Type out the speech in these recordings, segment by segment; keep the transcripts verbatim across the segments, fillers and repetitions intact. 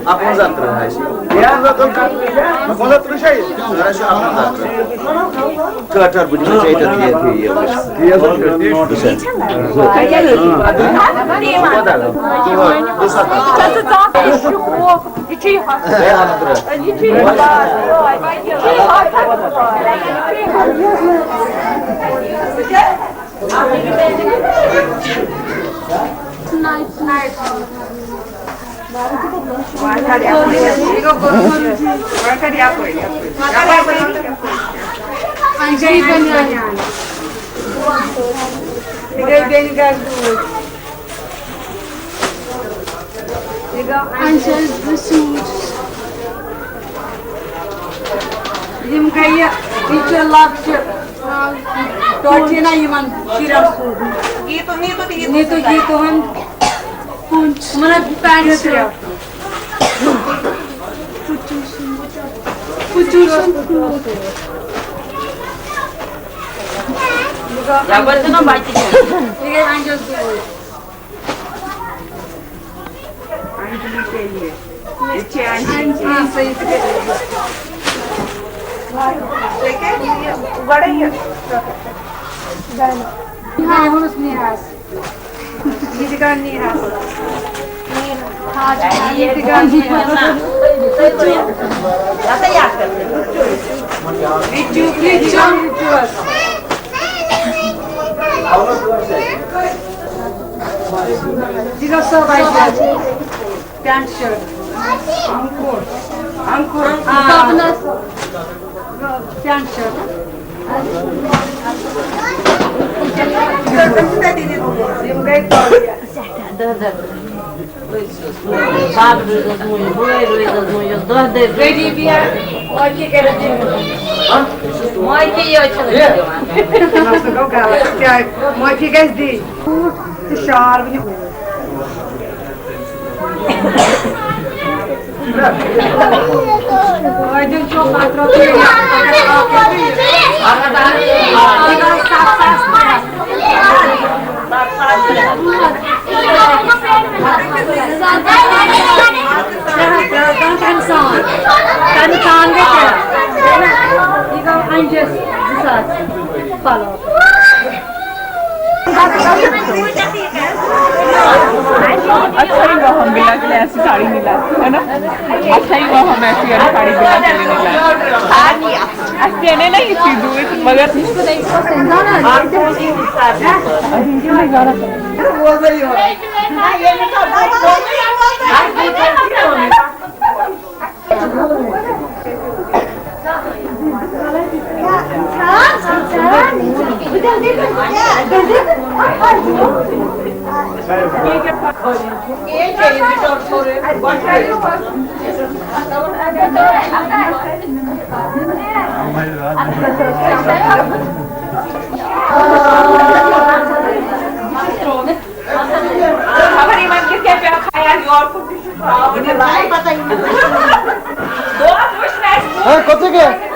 اَکھ منٛزٕ ترٕٛہ آسہِ۔ اَکھ منٛزٕ ترٕٛہ چھا یہِ؟ سر، اَسہِ چھُ اَکھ منٛزٕ ترٕٛہ۔ کٲٹھۍ بہٕ چھُس ژےٚ تَتھ یہِ، یہِ، یہِ۔ یہِ چھُ یہِ ہَتھ۔ یہِ چھُ یہِ ہَتھ۔ یِم گٔیہِ، یہِ چھِ لۄکچہِ، توتہِ چھِنہ یِمن شُرٮ۪ن سوٗزمُت۔ نیٖتو، نیٖتو تہٕ یہِ نیٖتو، یہِ تُہُنٛد، تِمن ہا پینٹ شٲٹ۔ یہِ گٔے انجل دوٗر۔ انجلی کے لیے۔ یہ چھ انجلی۔ ہاں، صحیح۔ گۄڈے یہِ۔ ہاں، ہُمِس نیٖہَس۔ یہِ تہِ گۄڈٕ نیٖہَس۔ یہِ تہِ گۄڈٕ نیٖہَس۔ یہِ چھُ، یہِ چھُ۔ یہِ گوٚو سۄ وجہ۔ پینٹ شٲٹ۔ انکور۔ انکور۔ آ۔ پینٹ شٲٹ۔ یِم گٔے واریاہ۔ بَب روٗزِس موٗجوٗب، بٲے روٗزِس موٗجوٗب، دۄہ دٔرۍ غریٖبی ہا، معٲفی کٔرِتھ دِنۍ۔ معٲفی یوت چھِنہٕ أسۍ دِوان۔ نہ، سُہ گوٚو غلط۔ کیٛاہ معٲفی گژھِ دِنۍ؟ بوٗٹھ تہٕ شال وٕنہِ اوٗرۍ۔ عٲدِل چھُ پَتہٕ رۄپیہِ ستھ ساس ترٛےٚ ہَتھ۔ ترٛےٚ ہَتھ، ترٛےٚ ہَتھ، تَمہِ سان۔ تَمہِ سان گٔے ترٛےٚ ہَتھ۔ یہِ گوٚو اَنجَس زٕ ساس پَلو۔ اچھا ہی ہوا ہم بلا کے ایسی ساڑی ملا، ہے نا؟ اچھا ہی ہوا ہم ایسی والی ساڑی بلا کے نہیں ملا۔ اچھا نہیں نا یہ چیز ہوئی، مگر خبر یِمن کِتھ کٔنۍ پیوٚو خیال یورٕ کُن تہِ چھُ ترٛاوُن یہِ لایِٹ۔ دۄد وٕچھ نہٕ اَسہِ۔ ہے، کوٚت ژٕ گٔیَکھ؟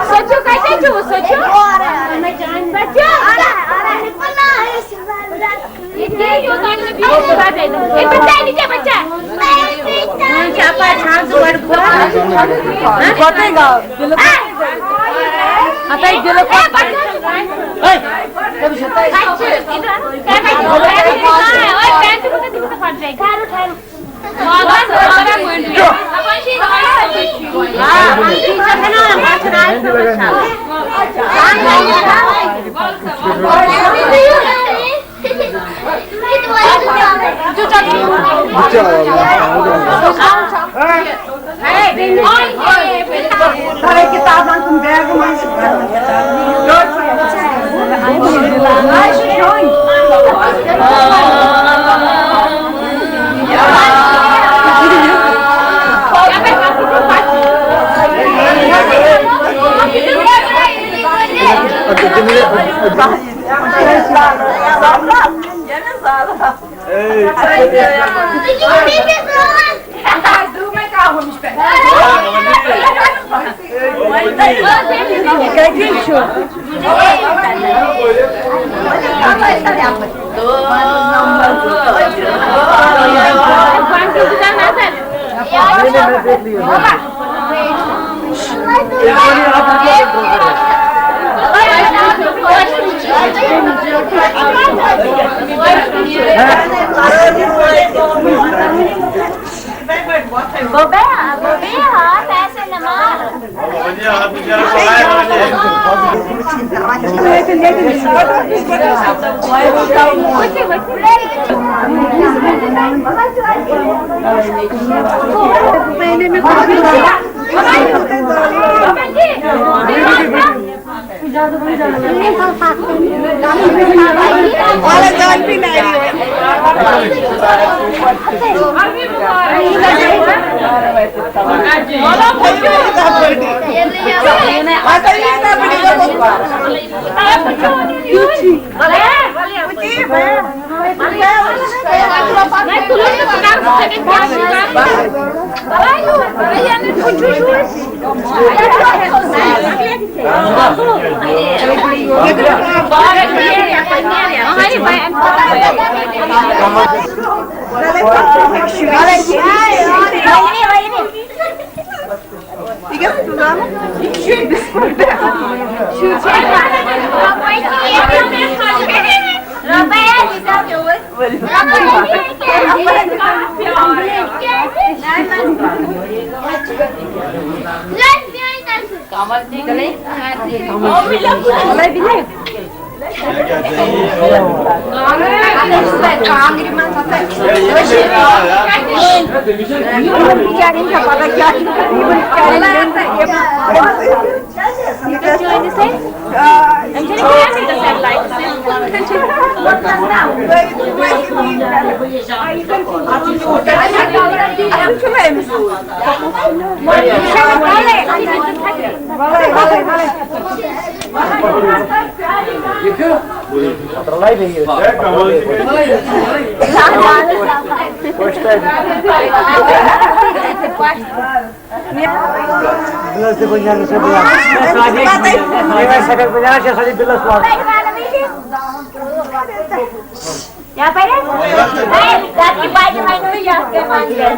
سچو کتہِ چھُ؟ سچو؟ سچو؟ یہ کیا یوتان چھُ بیٚیہِ چھُ بدل۔ اے بچہ، یہ کیا بچہ؟ وۄنۍ چھِ اپٲرۍ چھان ژٕ گۄڈٕ بوز۔ کوتٕے گاو؟ ہتے دِلہٕ کوتٕے۔ اے، تٔمِس چھِ تۄہہِ۔ اَتہِ چھِ اِدھر۔ تھٲے کِتابَن کُن بیگہٕ منٛز۔ ببے، ببے، ہاں، پیسے نہ مار۔ بِلَس تہِ بَنیٛاو نہٕ سُہ بِلَس۔ یہِ وَنہِ سَفید بَنیٛاو، چھِ سۄ چھِ بِلَس لاگان۔ یَپٲرۍ حظ؟ ہے، تَتھ کہِ پَتہٕ وَنہِ یَتھ کیٛاہ وَنہِ؟